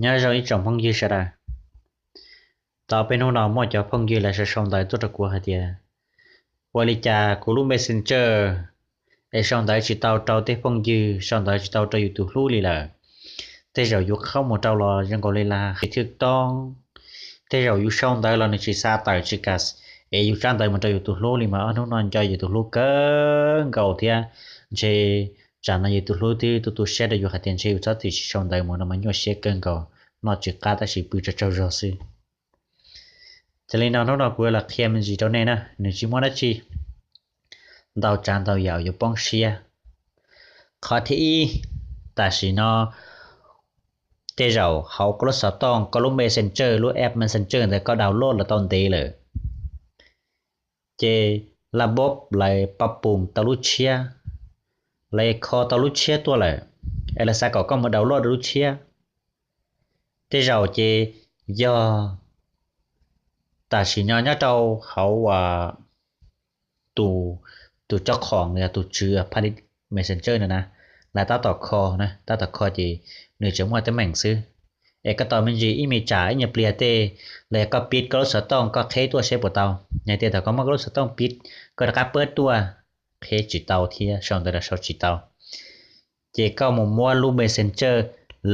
Nyob zoo ib tsoom phooj ywg sawv daws. Tau peb hnub no muaj cov phooj ywg lawv sau sau ntawv tuaj rau kuv hais tias, ua li cas kuv lub Messenger es sau ntawv tsis tau rau tej phooj ywg, sau ntawv tsis tau rau yus tus hlub li lawm. Tej zaum yus qhab mus rau los zoo nkaus li las qhib thwj toob. Tej zaum yus sau ntawv los nws tsis xa tawm tsis kam, es yus tsa ntawv mus rau yus tus hlub li mas ob hnub no nco yus tus hlub kawg nkaus thiab. Ntshe tsam no yus tus hlub twb tu tu siab rau yus hais tias ntshe yus txhob txwm tsis sau ntawv mus no mas nyuaj siab kawg nkaus, noj tsis qab tab sis pw tsaug tsaug zog xwb. Ces li no hnub no kuv yuav los qhia me ntsis rau nej na, nws tsis muaj dab tsi, ntau tsav ntau yam yuav poob siab. Qhov thib ib, tam sim no tej zaum hauv koj lub xov tooj, koj lub Messenger, lub app Messenger ntawd koj download los tau ntev lawm, ces laj bob lawv pab pum tau lub tshiab, lawv kho tau lub tshiab tuaj lawm, es lawv xav kom koj mus download lub tshiab. Tej zaum ces yog tam sim no nyob rau hauv tus, tus coj khoom los yog tus tswv pab li Messenger no na, lawv tab tom kho na, tab tom kho ces nws tseem muaj teeb meem xwb. Es koj tos me ntsis ib me tsam ib nyuag pliag tej, los yog koj pib koj lub xov tooj koj qheb tuaj seb puas tau. Yog tias thaum koj muab koj lub xov tooj pib, koj rov qab pab tuaj, qheb tsis tau thiab sau ntawv los sau tsis tau. Ces koj mus muab lub Messenger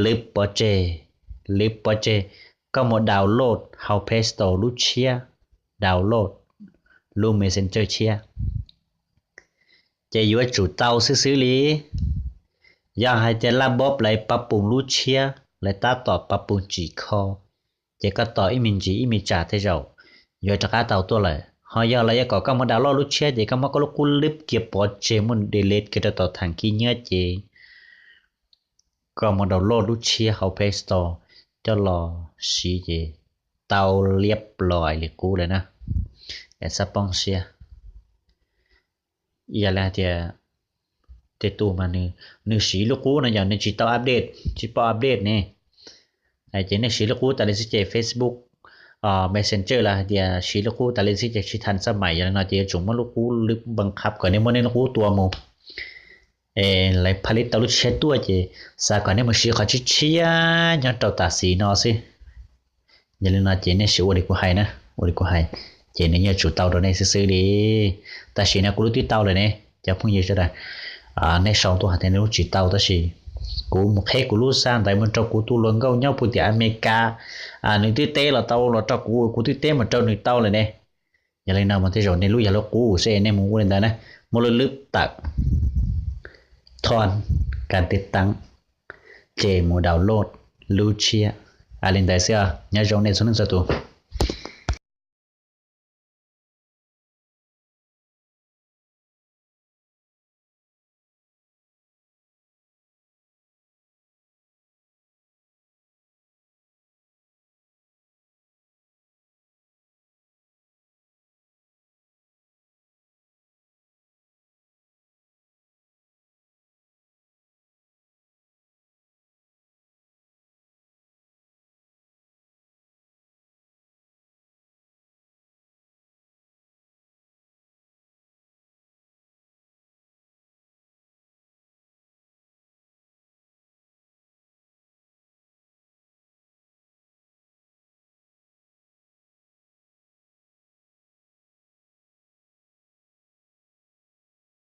lwb pov tseg, lwb pov tseg, koj mus download hauv Play Store lub tshiab, download lub Messenger tshiab. Ces yuav tsum tau xwb xwb li. Yog hais tias laj bob lawv pab pum lub tshiab, lawv tab tom pab pum tsim kho, ces koj tos ib me ntsis ib me tsam tej zaum yuav rov qab tau tuaj lawm. Ho yog lawv yuav kom koj mus download lub tshiab ces koj muab koj lub qub lwb kiag pov tseg, muab delete kiag rau tom thaj khib nyiab ces koj mus download lub tshiab hauv Play Store coj los siv ces tau liab ploos li qub lawm na. Es txhob poob siab. Yog li hais tias tej tus mas nws siv lub qub no yog nws tsis tau update, tsis pom update ne, ces nej siv lub qub tas li xwb ces Facebook Messenger los hais tias siv lub qub tas li xwb ces tsis tham xab maim, yog li no ces yuav tsum muab lub qub lwb npee qhab kom nej muab nej lub qub tua mus. Es lawv pab lib tau lub tshiab tuaj ces xav kom nej mus siv qhov tshiab tshiab nyob rau tam sim no xwb. Yog li no ces nej sim ua li kuv hais na, ua li kuv hais, ces nws yuav tsum tau rau nej xwb xwb li. Tam sim no kuv lub twb tau lawm ne, cov phooj ywg sawv daws, nej sau tuaj hais tias nej lub tsis tau tab sis kuv mus qheb kuv lub xa ntawv mus rau kuv tus hluas nkauj nyob puag tim Amelikas, nws twb teb los tau los rau kuv, kuv twb teb mus rau nws tau lawm ne. Yog li no mas tej zaum nej lub yog lub qub xwb nej mus ua li ntawd na, muab lub lwb tawm, thoj kas tiv taab, ces mus download lub tshiab. Li ntawd xwb, nyob zoo nej txhua leej txhua tus.